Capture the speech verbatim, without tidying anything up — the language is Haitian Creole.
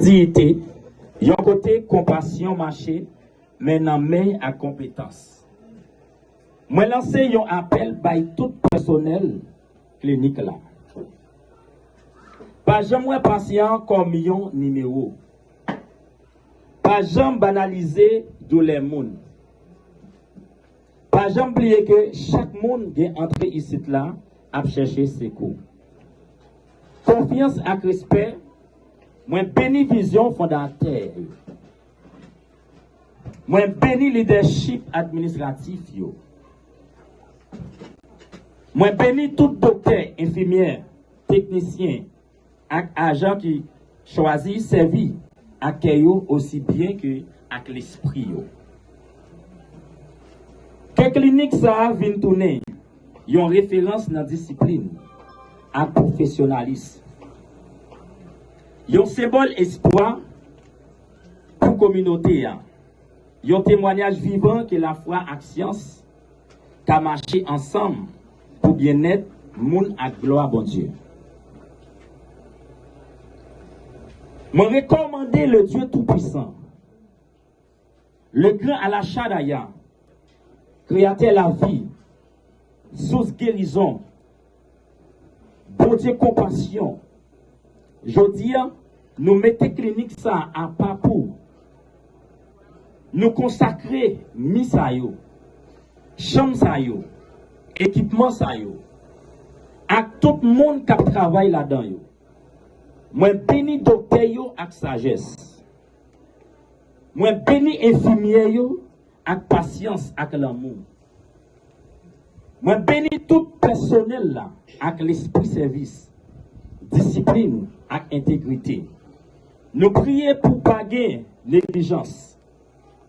diyite, yon kote konpasyon mache men nan men ak konpetans. Mwen lanse yon apèl bay tout pèsonèl klinik la. Pa janm wè pasyan kòm yon nimewo. Pa janm banalize doulè moun. Pa janm bliye ke chak moun gen antre isit la ap chèche sekou. Konfyans ak respè, mwen beni vizyon fondatè yo. Mwen beni lidèchip administratif yo. Mwen beni tout doktè, enfimyè, teknisyen ak ajan ki chwazi sèvi ak kè yo osi byen ke ak lespri yo. Ke klinik sa a vin tounen yon referans nan disiplin ak pwofesyonalis. Yon senbòl espwa pou kominote a. Yon temwayaj vivan ke lafwa ak syans ka mache ansanm pou byennèt moun ak glwa Bondye. Mwen rekòmande le Dieu Tout-Puissant, le Grand Alachadaya, Kreyatè lavi, Sous gerizon, Bondye konpasyon. Jodi a, nou mete klinik sa a apa pou nou konsakre mi sa yo, chanm sa yo, ekipman sa yo, ak tout moun k ap travay ladan yo. Mwen beni doktè yo ak sajès. Mwen beni enfimyè yo ak pasyans ak lanmou. Mwen beni tout pèsonèl la ak lespri sèvis, disiplin ak entegrite. Nou priye pou pa gen neglijans,